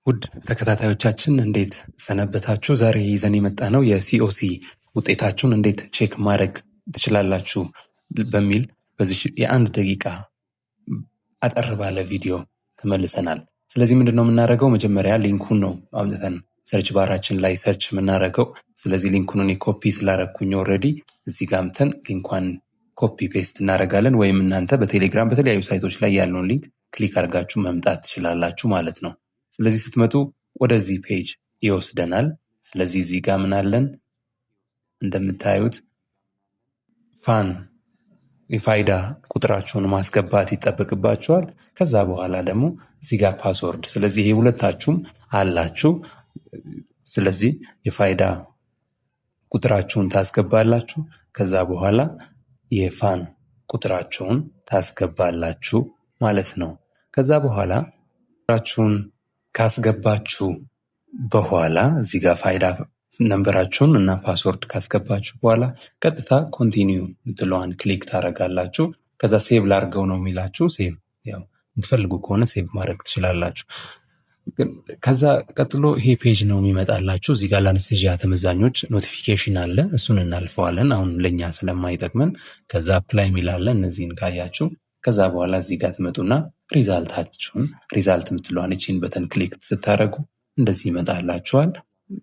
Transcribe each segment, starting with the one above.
ውድ ተከታታዮቻችን፣ እንዴት ሰነበታችሁ? ዛሬ ይዘን የመጣነው የ COC ውጤታችሁን እንዴት check ማድረግ ትችላላችሁ በሚል በዚህ የ1 ደቂቃ አጠር ባለ ቪዲዮ ተመልሰናል። ስለዚህ ምንድን ነው የምናደርገው? መጀመሪያ link ኡን ነው አምጥተን search bar ኣችን ላይ search የምናደርገው። ስለዚህ link ኡን እኔ ኮፒ ስላረኩኝ already እዚህ ጋር አምጥተን link ኳን copy paste እናደርጋለን። ወይም እናንተ በቴሌግራም በተለያዩ site ኦች ላይ ያለውን link click አድርጋችሁ መምጣት ትችላላችሁ ማለት ነው። ስለዚህ ስትመጡ ወደዚህ page ይወስደናል። ስለዚህ እዚህ ጋር ምን አለን? እንደምታዩት FAN የፋይዳ ቁጥራችሁን ማስገባት ይጠበቅባችኋል። ከዛ በኋላ ደግሞ እዚህ ጋር password። ስለዚህ ይሄ ሁለታችሁም አላችሁ። ስለዚህ የፋይዳ ቁጥራችሁን ታስገባላችሁ። ከዛ በኋላ የ FAN ቁጥራችሁን ታስገባላችሁ ማለት ነው። ከዛ በኋላ ቁጥራችሁን ካስገባችሁ በኋላ እዚህ ጋር ፋይዳ number ኣችሁን እና password ካስገባችሁ በኋላ ቀጥታ continue የምትለዋን click ታደርጋላችሁ። ከዛ save ላርገው ነው የሚላችሁ። Save ያው የምትፈልጉ ከሆነ save ማድረግ ትችላላችሁ። ከዛ ቀጥሎ ይሄ page ነው የሚመጣላችሁ። እዚህ ጋር ለ anesthesia ተመዛኞች notification አለ፣ እሱን እናልፈዋለን አሁን ለእኛ ስለማይጠቅመን። ከዛ apply የሚል አለ፣ እነዚህን ካያችሁ ከዛ በኋላ እዚህ ጋር ትመጡና result ኣችሁን result የምትለዋን እቺን button click ስታደርጉ እንደዚህ ይመጣላችኋል።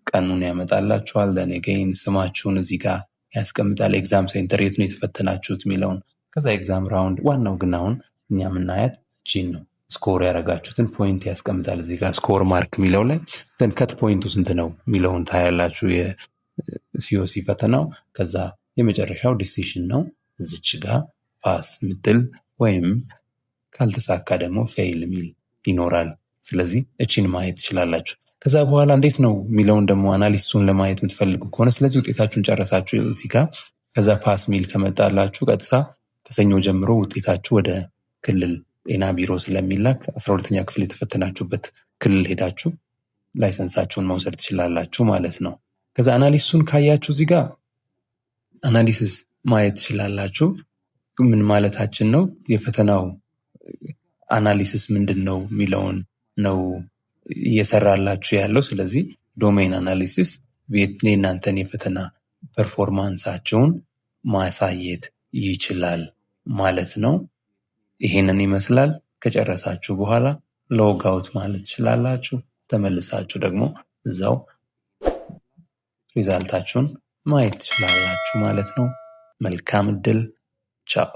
ቀኑን ያመጣላችኋል። Then again ስማችሁን እዚህ ጋር ያስቀምጣል። Exam center የት ነው የተፈተናችሁት የሚለውን፣ ከዛ exam round። ዋናው ግን አሁን እኛ የምናያት ጂን ነው። Score ያደረጋችሁትን point ያስቀምጣል እዚህ ጋር score mark የሚለው ላይ። Then cut point ኡ ስንት ነው የሚለውን ታያላችሁ። የ COC ፈተናው። ከዛ የመጨረሻው decision ነው። እዚች ጋር pass ምትል ወይም ካልተሳካ ደግሞ fail የሚል ይኖራል። ስለዚህ እቺን ማየት ትችላላችሁ። ከዛ በኋላ እንዴት ነው የሚለውን ደግሞ analysis ኡን ለማየት የምትፈልጉ ከሆነ፣ ስለዚህ ውጤታችሁን ጨረሳችሁ እዚህ ጋር፣ ከዛ pass ሚል ከመጣላችሁ ቀጥታ ከሰኞ ጀምሮ ውጤታችሁ ወደ ክልል ጤና ቢሮ ስለሚላክ 12ኛ ክፍል የተፈተናችሁበት ክልል ሄዳችሁ license ኣችሁን መውሰድ ትችላላችሁ ማለት ነው። ከዛ analysis ኡን ካያችሁ እዚህ ጋር analysis ማየት ትችላላችሁ። ምን ማለታችን ነው? የፈተናው analysis ምንድን ነው የሚለውን ነው እየሰራላችሁ ያለው። ስለዚህ domain analysis የእናንተን የፈተና performance ኣችሁን ማሳየት ይችላል ማለት ነው። ይሄንን ይመስላል። ከጨረሳችሁ በኋላ log out ማለት ትችላላችሁ። ተመልሳችሁ ደግሞ እዛው result ኣችሁን ማየት ትችላላችሁ ማለት ነው። መልካም እድል። ቻው።